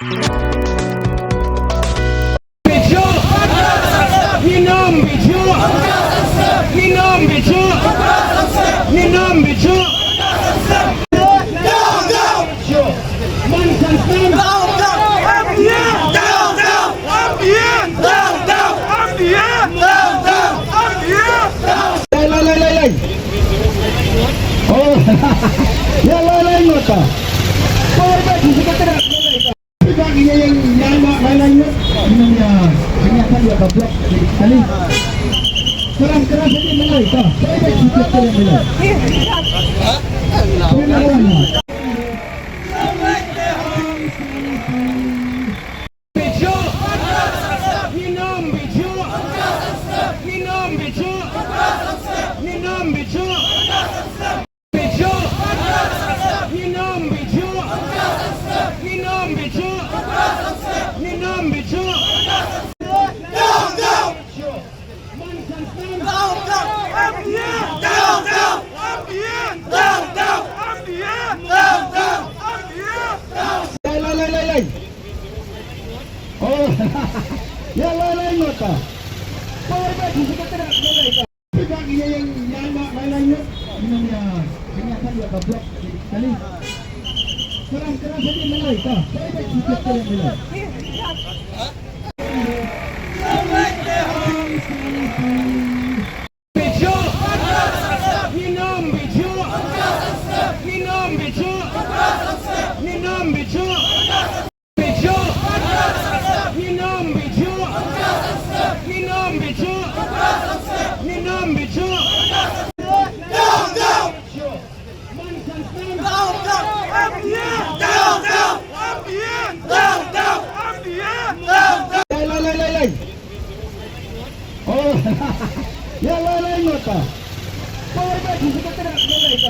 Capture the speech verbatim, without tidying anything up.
Lai, lai, lai, lai, lai. Oh, ïa lai, lai, nota. Por ba ki secretary, lai, lai, lai. Ba ki ïa, ïa, ïa, lai, lai, nota. Ïa, ïa, ïa, kan ïa ka block kali. Kerang, kerang sini, lai, lai, ka. Por ba ki secretary, lai, lai. Lai, lai, lai, lai. Lai, lai, lai, lai, lai. Oh, ïa lai, lai, nota. Por ba ki secretary, lai, lai, ka. Por ba ki ïa, ïa, ïa, lai, lai, nota. Ïa, ïa, ïa, kan ïa ka block kali. Kerang, kerang sini, lai, lai, ka. Por ba ki secretary, lai, lai. Lai, lai, lai, lai, lai. Oh, ïa lai, lai, nota. Por ba ki secretary, lai, lai, ka.